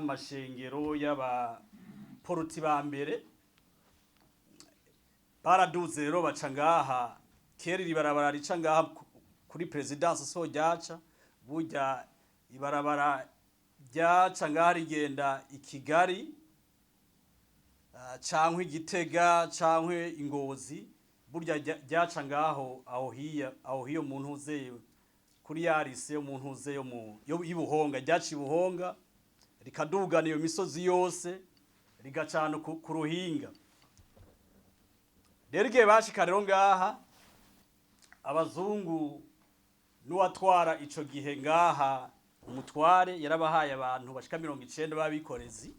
Mashengero y'abaporoti ba mbere baraduze rero baca ngaha. Kera iri barabara rica ngaha kuri présidence, so ryaca burya ibarabara ryaca ngaha rigenda i Kigali cankwe Igitega cankwe Ingozi. Burya ryaca ngaho aho hiya, aho hiyo mu ntuze kuri yarise yo mu ntuze yo mu yo y'Ibuhonga. Ryaca Ibuhonga, rikadugana iyo misozi yose, rigacana ku Ruhinga. Rero igihe bashika rero ngaha, abazungu n'uwatwara ico gihe ngaha, umutware, yarabahaye abantu bashika 90 b'abikorezi.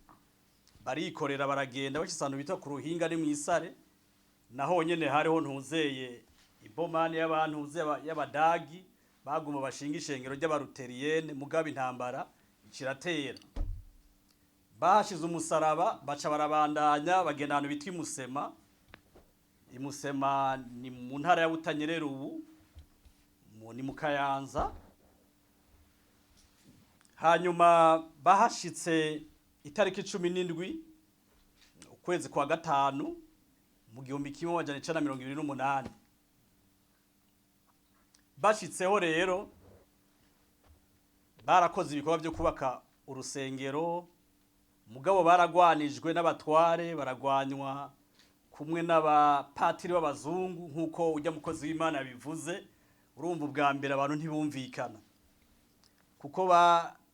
Barikorera, baragenda, bashitse ahantu bita ku Ruhinga, ni mw'isare. Naho nyene hariho ntuzeye ibomani y'abantu y'abadagi baguma bashinga ishengero ry'abaruteriyene. Mugabo intambara iciratera, bahashize umusaraba, baca barabandanya, bagenda ahantu bitwa Imusema. Imusema ni mu ntara ya Butanyerera ubu, ni mu Kayanza. Hanyuma bahashitse itariki 17 ukwezi kwa gatanu mu 1928. Bashitseho rero, barakoze ibikorwa byo kubaka urusengero. Mugabo baragwanijwe n'abatware, baragwanywa kumwe n'abapatiri b'abazungu, nk'uko ujya mukozi w'Imana yabivuze. Urumva, ubwa mbere abantu ntibumvikana, kuko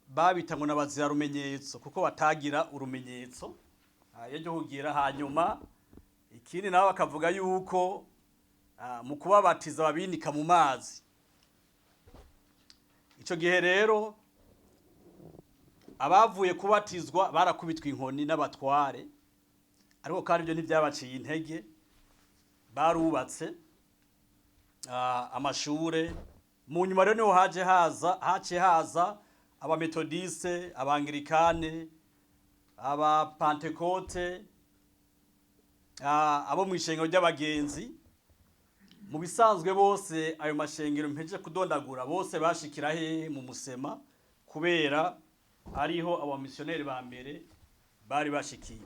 babita ngo n'abazira rumenyetso, kuko batagira urumenyetso yo kugira. Hanyuma ikindi nabo bakavuga yuko mu kubabatiza babinika mu mazi. Ico gihe rero abavuye kubatizwa barakubitwa inkoni n'abatware. Ariko kandi ibyo ntibyabaciye intege, barubatse amashure. Mu nyuma rero niho haje haza haciye haza abametodiste, abangirikane, abapantekote, abo mu ishengero ry'abagenzi. Mu bisanzwe bose ayo mashengero mpeje kudondagura, bose bashikira hehe? Mu Musema, kubera ariho abamisiyoneri ba mbere bari bashikiye.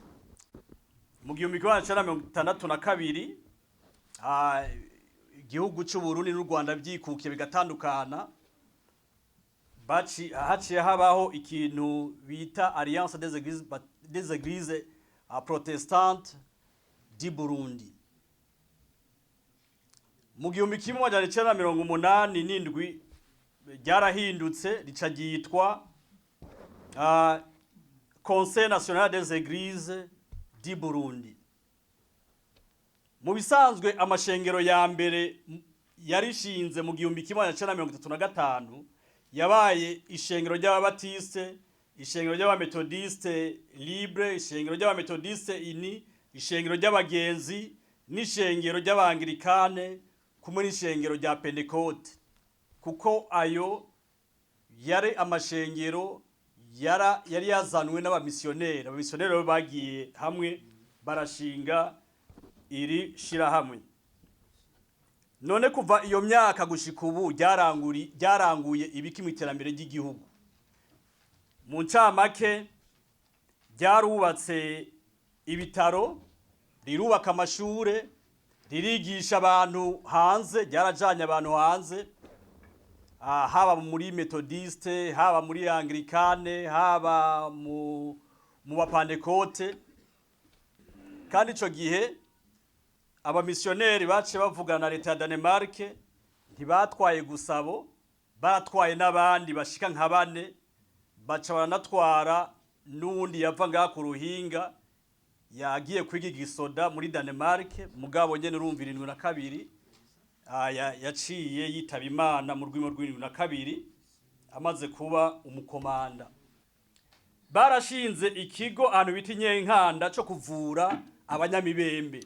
Mu 1962, igihugu c'u Burundi n'u Rwanda vyikukiye, bigatandukana, haciye habaho ikintu bita Alliance des églises protestantes du Burundi. Mu 1987 ryarahindutse, rica ryitwa Conseil national des églises du Burundi. Mu bisanzwe amashengero ya mbere yarishinze mu 1935 yabaye ishengero ry'ababatiste, ishengero ry'abametodiste libre, ishengero ry'abametodiste unis, ishengero ry'abagenzi n'ishengero ry'abangirikane, kumwe n'ishengero rya Pentekote, kuko ayo yari amashengero yari yazanwe n'abamisiyoneri. Abamisiyoneri rero bagiye hamwe, barashinga iri shirahamwe. None kuva iyo myaka gushika ubu ryaranguye ibiki mu iterambere ry'igihugu? Mu ncamake, ryarubatse ibitaro, rirubaka amashure, ririgisha abantu hanze, ryarajanye abantu hanze, haba muri metodiste, haba muri anglikane, haba mu bapantekote. Kandi ico gihe abamisiyoneri baciye bavugana na leta ya Danemark. Ntibatwaye gusa bo, baratwaye n'abandi bashika nka bane, baca baranatwara n'uwundi yava ngaha ku Ruhinga, yagiye kwiga igisoda muri Danemark. Mugabo nyene urumva, 72 yaciye yitaba Imana mu rwimo rw'72, amaze kuba umukomanda. Barashinze ikigo ahantu bita Inyenkanda co kuvura abanyamibembe.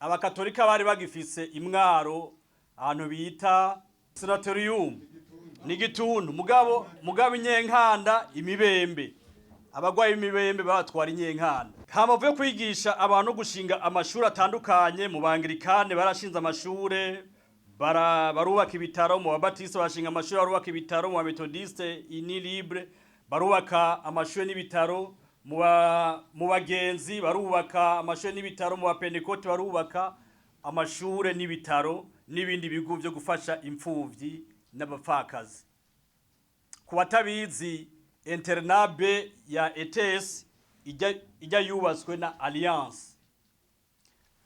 Abakatolika bari bagifise imwaro ahantu bita sanatorium n'igituntu. Mugabo Inyenkanda, imibembe, abagwayi b'imibembe babatwara Inyenkanda. Hambavu yo kwigisha abantu, gushinga amashuri atandukanye, mu bangirikane barashinze amashure, barubaka ibitaro, mu babatiste bashinga amashuri, barubaka ibitaro, mu bametodiste unis libre. Barubaka amashuri n'ibitaro mu bagenzi, barubaka amashuri n'ibitaro mu bapentekote, barubaka amashure n'ibitaro n'ibindi bigo byo gufasha imfuvyi n'abapfakazi. Ku batabizi, internat B ya ETS ijya yubatswe na Alliance,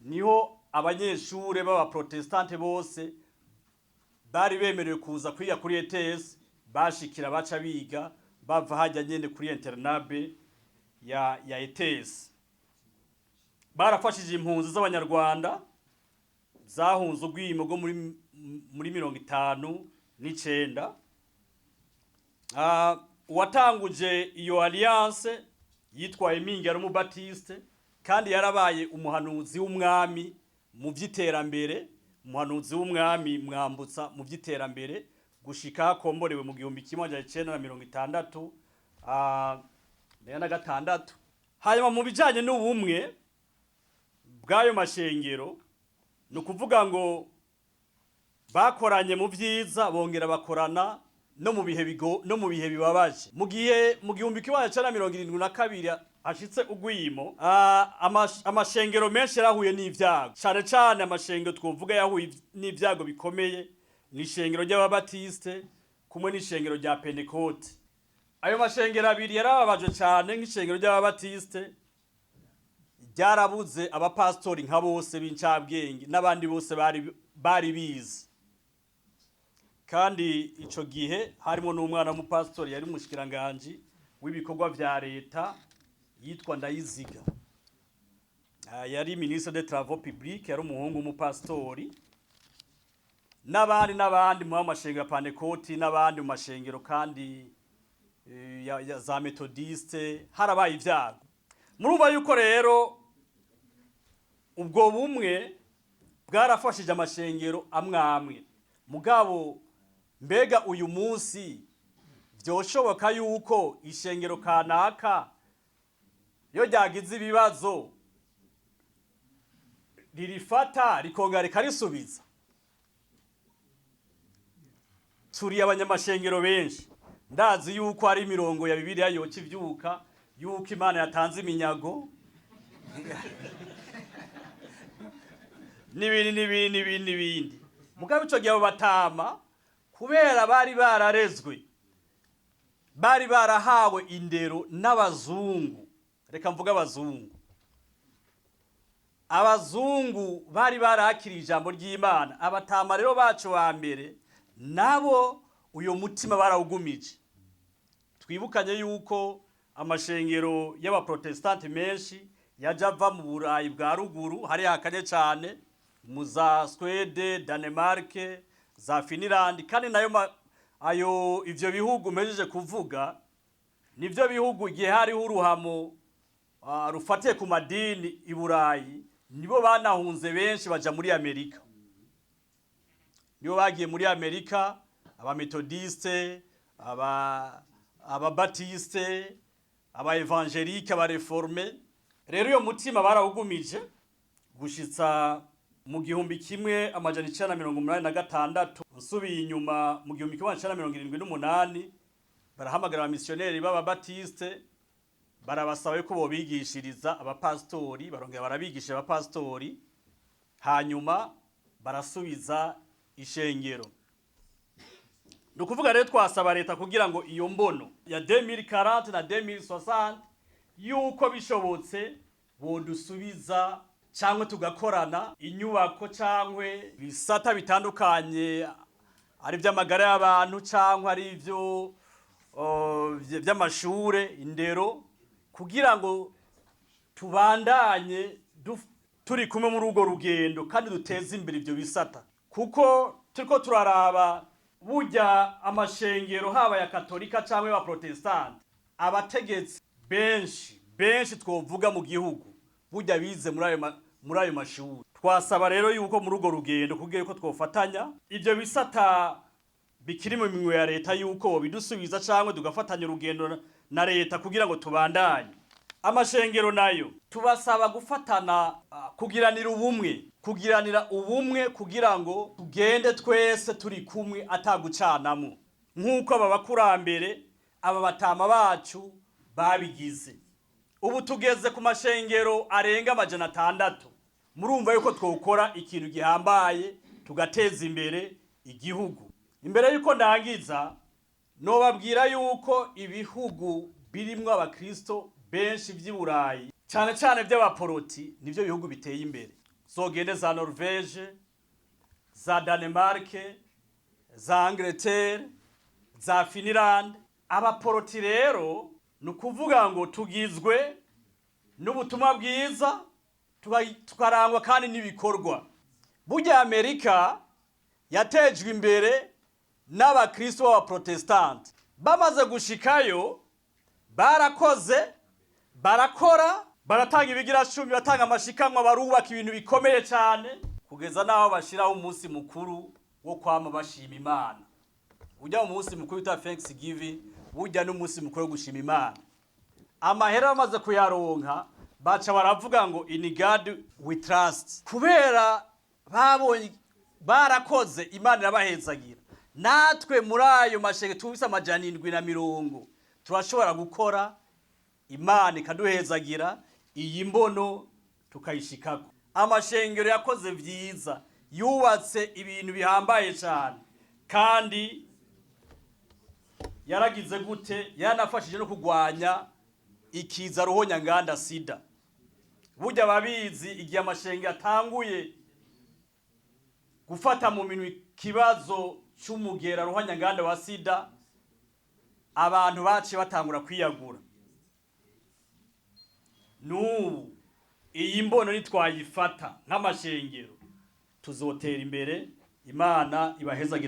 niho abanyeshure b'abaprotestante bose bari bemerewe kuza kwiga kuri ETS bashikira, baca biga bava hajya nyene kuri internat B ya ETS. Barafashije impunzi z'abanyarwanda zahunze urwimo rwo muri 59. Uwatanguje iyo alliance yitwaye Mingi, yari umubatiste kandi yarabaye umuhanuzi w'umwami mu by'iterambere, umuhanuzi w'umwami Mwambutsa mu by'iterambere, gushika akomborewe mu 1966. Hanyuma mu bijanye n'ubumwe bw'ayo mashengero, ni ukuvuga ngo bakoranye mu byiza, bongera bakorana no mu bihe bigo no mu bihe bibabaje. Mu gihe mu 1972 hashitse ugwimo, amashengero menshi yarahuye n'ivyago. Cane cane amashengero twovuga yahuye n'ivyago bikomeye ni ishengero ry'ababatiste kumwe n'ishengero rya Pentecote. Ayo mashengero abiri yarababajwe cane. Nk'ishengero ry'ababatiste ryarabuze abapastori nka bose b'incabwenge n'abandi bose bari bize, kandi ico gihe harimo n'umwana w'umupastori yari umushikiranganji w'ibikorwa vya leta yitwa Ndayiziga. Yari ministre des travaux publics, yari umuhungu w'umupastori, n'abandi n'abandi mu mashengero ya Pantekoti n'abandi mu mashengero kandi ya za methodiste harabaye ivyago. Murumva yuko rero ubwo bumwe bwarafashije amashengero amwe amwe. Mugabo mbega uyu munsi vyoshoboka yuko ishengero kanaka iyo ryagize ibibazo ririfata rikongera rikarisubiza? Turi abanyamashengero benshi, ndazi yuko hari imirongo ya Bibiliya yoca ivyuka yuko Imana yatanze iminyago n'ibindi n'ibindi n'ibindi n'ibindi. Mugabo ico gihe abo batama, kubera bari bararezwe, bari barahawe indero n'abazungu, reka mvuge abazungu, abazungu bari barakiriye ijambo ry'Imana. Abatama rero bacu ba mbere nabo uyo mutima barawugumije. Twibukanye yuko amashengero y'abaprotestante menshi yaja ava mu Burayi bwa ruguru, hariya hakanye cane mu za Swede, Danemark, za Finland, kandi nayo ayo ivyo bihugu mpejeje kuvuga nivyo bihugu igihe hariho uruhamo rufatiye ku madini i Burayi, nibo banahunze benshi baja muri Amerika. Nibo bagiye muri Amerika, abametodiste, ababatiste, abaevangelike, abareforme. Rero uyo mutima barawugumije gushitsa mu 1986. Nsubiye inyuma, mu 1978 barahamagara abamisiyoneri b'ababatiste, barabasaba yuko bobigishiriza abapasitori, barongera barabigisha abapasitori, hanyuma barasubiza ishengero. Ni ukuvuga rero twasaba leta kugira ngo iyo mbono ya 2040 na 2060 yuko bishobotse bodusubiza cyangwa tugakorana inyubako cyangwa ibisata bitandukanye, ari iby'amagara y'abantu cyangwa ari ibyo by'amashure, indero, kugira ngo tubandanye turi kumwe muri urwo rugendo kandi duteze imbere ibyo bisata. Kuko turiko turaraba burya amashengero haba ya katolika cyangwa y'abaprotestante, abategetsi benshi benshi twovuga mu gihugu burya bize muri ayo mashuri. Twasaba rero yuko muri urwo rugendo kugira yuko twofatanya ibyo bisata bikiri mu minwe ya leta, yuko bidusubiza cyangwa tugafatanya urugendo na leta kugira ngo tubandanye. Amashengero nayo tubasaba gufatana, kugiranira ubumwe kugira ngo tugende twese turi kumwe atagucanamo, nk'uko aba bakurambere. Aba batama bacu babigize. Ubu tugeze ku mashengero arenga 600. Murumva yuko twokora ikintu gihambaye, tugateza imbere igihugu. Imbere yuko ndangiza, nobabwira yuko ibihugu birimwo abakristo benshi vy'i Burayi, cane cane vy'abaporoti, nivyo bihugu biteye imbere. Zogende za Norvege, za Danemark, za Angleterre, za Finland. Abaporoti rero ni ukuvuga ngo tugizwe n'ubutumwa bwiza, tukarangwa kandi n'ibikorwa. Burya Amerika yatejwe imbere n'abakristo b'abaprotestante. Bamaze gushikayo barakoze, barakora, baratanga ibigira cumi, batanga amashikanwa, barubaka ibintu bikomeye cyane, kugeza n'aho bashiraho umunsi mukuru wo kwama bashima Imana. Ujya mu munsi mukuru wita Thanksgiving, burya n'umunsi mukuru wo gushima Imana. Amahera bamaze kuyaronka, baca baravuga ngo "In God we trust", kubera babonye barakoze, Imana irabahezagira. Natwe muri ayo mashenge tubise 770 turashobora gukora, Imana ikaduhezagira, iyi mbono tukayishikako. Amashengero yakoze vyiza, yubatse ibintu bihambaye cyane, kandi yaragize gute, yaranafashije no kurwanya ikiza ruhonyanganda sida. Burya babizi, igihe amashengero atanguye gufata mu minwe ikibazo c'umugera ruhonyanganda wa sida, abantu baciye batangura kwiyagura. N'ubu iyi mbono nitwayifata nk'amashengero, tuzotera imbere. Imana ibahezagire.